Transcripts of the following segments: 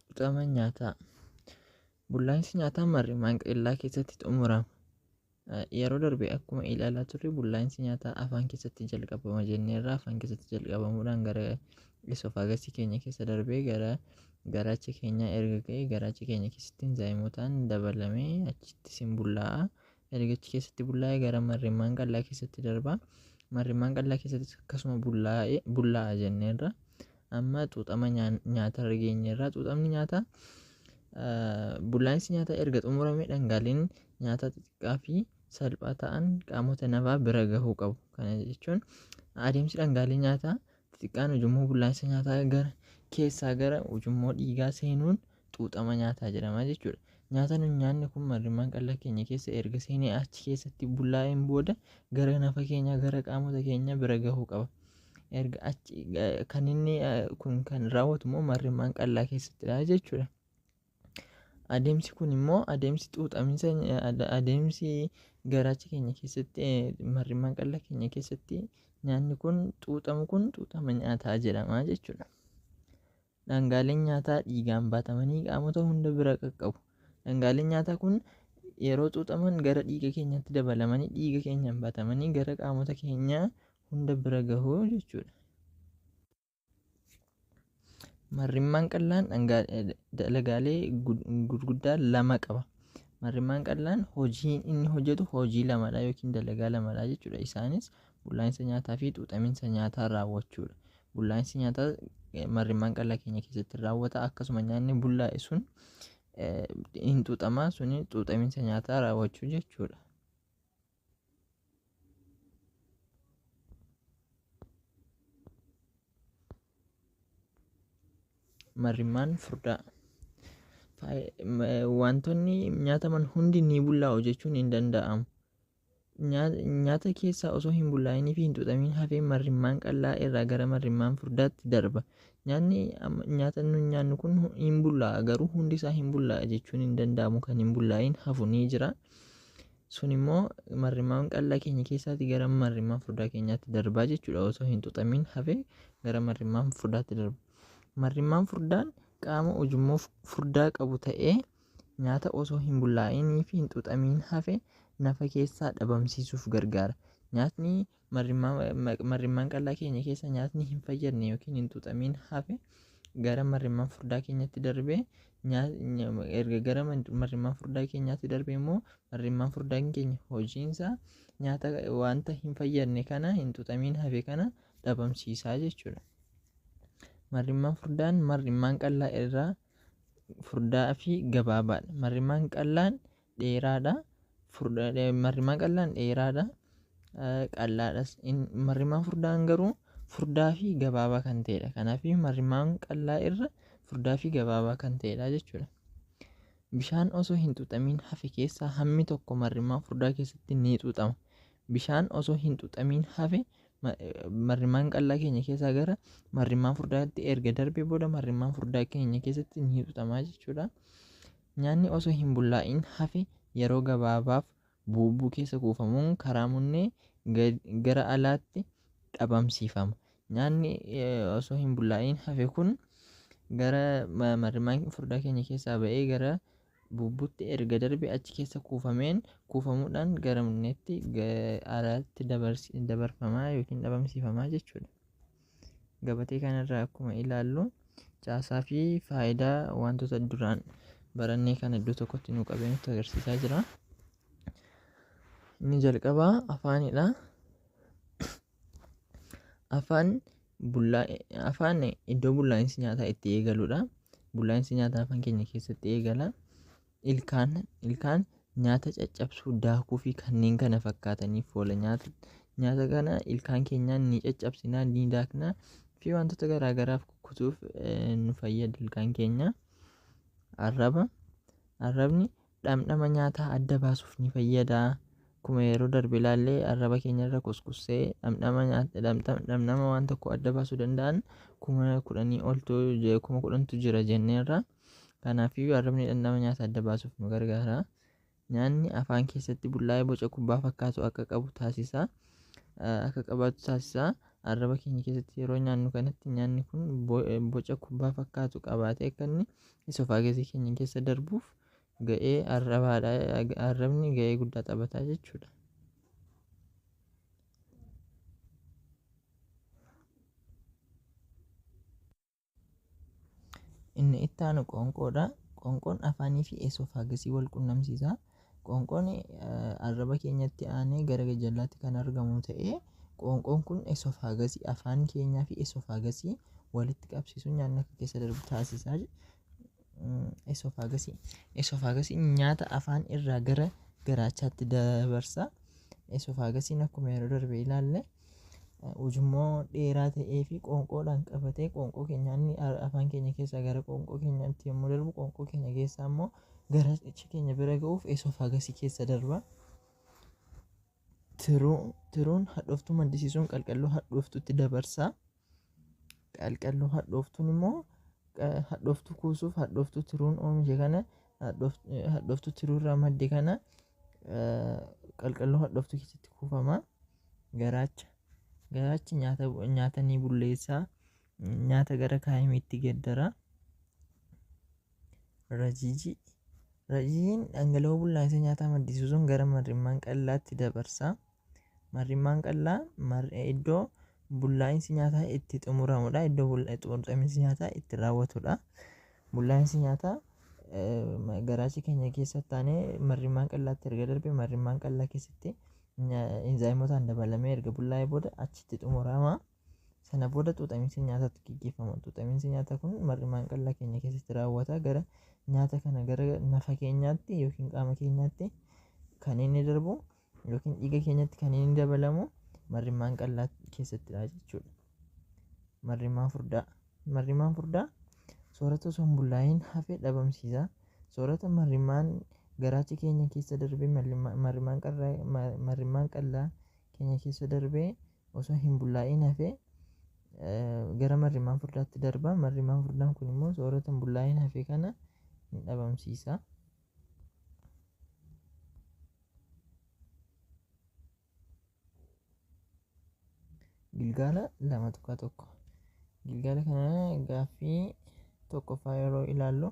Xuuxama nyaataa. Bullaa'insi nyaataa marrimaan qillaa keessatti xumurama. Yeroo darbe akkuma ilaalaa turre bullaa'insi nyaataa afaan keessatti jalqabama jenneerra. Afaan keessatti jalqabamuudhaan gara esophagus keenya keessa darbee gara garaacha keenyaa erga ga'ee garaacha keenya keessatti enzaayimotaan dabalamee achitti sin bullaa'a. Erga achi keessatti bullaa'ee gara marrimaan qallaa keessatti darba. Marrimaan qallaa keessattis akkasuma bullaa'a jenneerra. Amma xuuxama nyaatarra geenyeerra. Xuuxamni nyaataa bullaa'insi nyaataa erga xumuramee dhangaaleen nyaataa xixiqqaa fi salphaa ta'an qaamota nafaa bira gahuu qabu. Kana jechuun adeemsi dhangaalee nyaataa xixiqqaan ujummoo bullaa'insa nyaataa gara keessaa gara ujummoo dhiigaa seenuun xuuxama nyaataa jedhama jechuudha. Nyaata nuyi nyaanne kun marrimaan qallaa keenya keessa erga seenee achi keessatti bullaa'een booda gara nafa keenyaa gara qaamota keenyaa bira gahuu qaba. Erga achi kan inni kun kan raawwatu immoo marrimaan qallaa keessattidha jechuudha. Adeemsi kun immoo adeemsi xuuxaminsa adeemsi garaacha keenya keessatti marrimaan qallaa keenya keessatti nyaanni kun xuuxamu kun xuuxama nyaataa jedhama jechuudha. Dhangaaleen nyaataa dhiigaan baatamanii qaamota hunda bira qaqqabu. Dhangaaleen nyaataa kun yeroo xuuxaman gara dhiiga keenyaatti dabalamanii dhiiga keenyaan baatamanii gara qaamota keenyaa hunda bira gahu jechuudha. Marrimmaan qallaan dalagaalee gurguddaa lama qaba. Marrimmaan qallaan hojiin inni hojjetu hojii lamadha yookiin dalagaa lamadha jechuudha. Isaanis bullaa'insa nyaataa fi xuuxaminsa nyaataa raawwachuudha. Bullaa'insi nyaataa marrimmaan qallaa keenya keessatti raawwata. Akkasuma nyaanni bullaa'e sun hin xuuxamaa suni xuuxaminsa nyaataa raawwachuu jechuudha. Marrimmaan furdaa. Wantoonni nyaataman hundi ni bullaa'u jechuun hin danda'amu. Nyaata keessaa osoo hin bullaa'inii fi hin xuuxamiin hafee marrimmaan qallaa irraa gara marrimmaan furdaatti darba. Nyaanni nyaata nuyi nyaannu kun hin bullaa'a garuu hundi isaa hin bullaa'a jechuun hin danda'amu. Kan hin bullaa'iin hafu ni jira. Sun immoo marrimmaan qallaa keenya keessaati gara marrimmaan furdaa keenyaatti darbaa jechuudha. Osoo hin xuuxamiin hafee gara marrimmaan furdaatti darba. Marrimmaan furdaan qaama ujummoo furdaa qabu ta'ee nyaata osoo hin bullaa'inii fi hin xuuxamiin hafe nafa keessaa dhabamsiisuuf gargaara. Nyaatni marrimmaan qallaa keenya keessa nyaatni hin fayyadne yookiin hin xuuxamiin hafe gara marrimmaan furdaa keenyatti darbee erga gara marrimmaan furdaa keenyaatti darbee immoo marrimmaan furdaan keenya hojiinsaa nyaata wanta hin fayyadne kana hin xuuxamiin hafe kana dhabamsiisaa jechuudha. Marrimmaan furdaan marrimmaan qallaa irraa furdaa fi gabaabaadha. Marrimmaan qallaan dheeraadha. Marrimmaan qallaan dheeraadha. Qallaadhas. Marrimmaan furdaan garuu furdaa fi gabaabaa kan ta'edha. Kanaaf marrimmaan qallaa irra furdaa fi gabaabaa kan ta'edha jechuudha. Bishaan osoo hin xuuxamiin hafe keessaa hammi tokko marrimmaan furdaa keessatti ni xuuxama. Bishaan osoo hin xuuxamiin hafe marrimmaan qallaa keenya keessaa gara marrimmaan furdaatti erga darbee booda marrimmaan furdaa keenya keessatti ni xuuxama jechuudha. Nyaanni osoo hin bullaa'iin hafe yeroo gabaabaaf buubbuu keessa kuufamuun karaa munnee gara alaatti dhabamsiifama. Nyaanni osoo hin bullaa'iin hafe kun gara marrimmaan furdaa keenya keessaa ba'ee gara buubbuutti erga darbe achi keessa kuufamuudhaan gara munneetti alaatti dabarfamaa yookiin dhabamsiifamaa jechuudha. Gabatee kanarraa akkuma ilaallu caasaa fi faayidaa wantoota duraan barannee kana iddoo tokkotti nu qabee nutti agarsiisaa jira. Inni jalqabaa afaanidha. Afaan iddoo bullaa'insi nyaataa itti eegaludha. Bullaa'insi nyaataa afaan keenya keessatti eegala. Ilkaan nyaata caccabsuu, daakuu fi kanneen kana fakkaataniif oola. Nyaata kana ilkaan keenyaan ni caccabsina, ni daakna fi wantoota garaa garaaf kukkutuuf nu fayyada ilkaan keenya. Arrabni dhamdhama nyaataa adda baasuuf ni fayyada. Akkuma yeroo darbe ilaallee arraba keenyarra kuskussee dhamdhama waan tokko adda baasuu danda'an 10,000 oltu 10,000tu jira jenneerra. Kanaafiyyuu arrabni dhamdhama nyaataa adda baasuuf nu gargaara. Nyaanni afaan keessatti bullaa'ee boca kubbaa fakkaatu akka qabu taasisa. Akka qabaatu taasisa. Arraba keenya keessatti yeroo nyaannu kanatti nyaanni kun boca kubbaa fakkaatu qabaatee akka inni esofaagesii keenya keessa darbuuf ga'ee arrabaadha. Arrabni ga'ee guddaa taphataa jechuudha. Inni itti aanu qoonqoodha. Qoonqoon afaanii fi esofaagesii wal qunnamsiisa. Qoonqoon arraba keenyatti aanee gara gajjallaatti kan argamu ta'ee qoonqoon kun esofaagesii afaan keenyaa fi esofaagesii walitti qabsiisuun nyaanni akka keessa darbu taasisa. Esofaagesii. Esofaagesiin nyaata afaan irraa gara garaachaatti dabarsa. Esofaagesiin akkuma yeroo darbe ilaalle ujummoo dheeraa ta'ee fi qoonqoodhaan qabatee qoonqoo keenya inni afaan keenya keessaa gara qoonqoo keenyaatti yommuu darbu qoonqoo keenya keessaa immoo garaacha keenya bira ga'uuf esofaagesii keessa darba. Tiruun hadhooftuu maddisiisuun qalqalloo hadhooftuutti dabarsa. Qalqalloo hadhooftuun immoo hadhooftuu kuusuuf hadhooftuu tiruun oomishe kana hadhooftuu tiruurraa madde kana qalqalloo hadhooftuu keessatti kuufama. Garaacha. Garaachi nyaata ni bulleessa. Nyaata gara kaayimiitti geddara. Rajiijii. Rajiijiin dhangala'oo bullaa'insa nyaataa maddisiisuun gara marrimmaan qal'aatti dabarsa. Marrimmaan qal'aa iddoo bullaa'insi nyaataa itti xumuramudha. Iddoo xumuraminsi nyaataa itti raawwatudha. Bullaa'insi nyaataa garaacha keenya keessa taanee marrimmaan qal'aatti erga darbe marrimmaan qal'aa keessatti enzaayimotaan dabalamee erga bullaa'ee booda achitti xumurama. Sana booda xuuxamiinsi nyaataatu gaggeeffama. Xuuxamiinsi nyaataa kun marrimmaan qal'aa keenya keessatti raawwata. Gara nyaata kana gara nafa keenyaatti yookiin qaama keenyaatti kan inni darbu yookiin dhiiga keenyatti kan inni dabalamu marrimmaan qal'aa keessattidha jechuudha. Marrimmaan furdaa. Marrimmaan furdaa soorata osoo hin bullaa'iin hafe dhabamsiisa. Soorata marrimmaan garaacha keenya keessa darbee marrimmaan qal'aa keenya keessa darbee osoo hin bullaa'iin hafe gara marrimmaan furdaatti darba. Marrimmaan furdaan kun immoo soorata hin bullaa'iin hafe kana hin dhabamsiisa. Gilgaala 2.1. Gilgaala kana gaaffii tokkoffaa yeroo ilaallu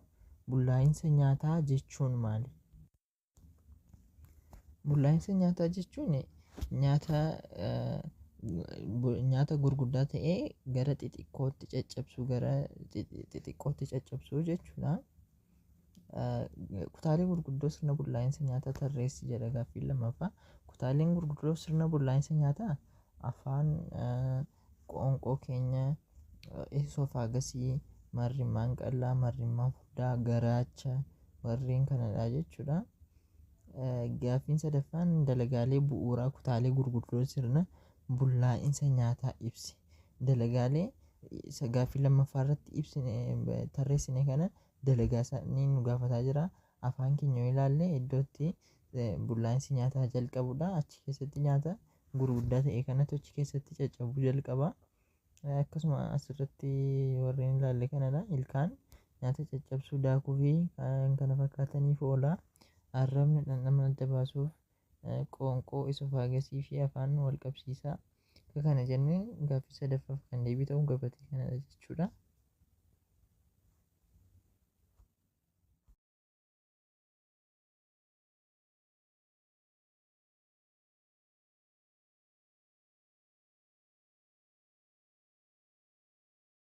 bullaa'insa nyaataa jechuun maali? Bullaa'insa nyaataa jechuun nyaata gurguddaa ta'ee gara xixiqqootti caccabsuu gara xixiqqootti caccabsuu jechuudha. Kutaalee gurguddoo sirna bullaa'insa nyaataa tarreessi jedha gaaffiin lammaffaa. Kutaaleen gurguddoo sirna bullaa'insa nyaataa afaan, qoonqoo keenya, esofaagasii, marrimmaan qal'aa, marrimmaan furdaa, garaacha warreen kanadha jechuudha. Gaaffiin sadaffaan dalagaalee bu'uuraa kutaalee gurguddoo sirna bullaa'insa nyaataa ibsi. Dalagaalee gaaffii lammaffaa irratti ibsine tarreessine kana dalagaa isaanii nu gaafataa jira. Afaan keenya yoo ilaalle iddootti bullaa'insi nyaataa jalqabudha. Achi keessatti nyaata gurguddaa ta'e kanatu achi keessatti caccabuu jalqaba. Akkasuma asirratti warreen ilaalle kanadha. Ilkaan nyaata caccabsuu, daakuu fi kan kana fakkaataniif oola. Arrabni dhandhama adda baasuuf, qoonqoo, esofaagesii fi afaan wal qabsiisa. Akka kana jennee gaaffii sadaffaaf kan deebii ta'u gabatee kanadha jechuudha.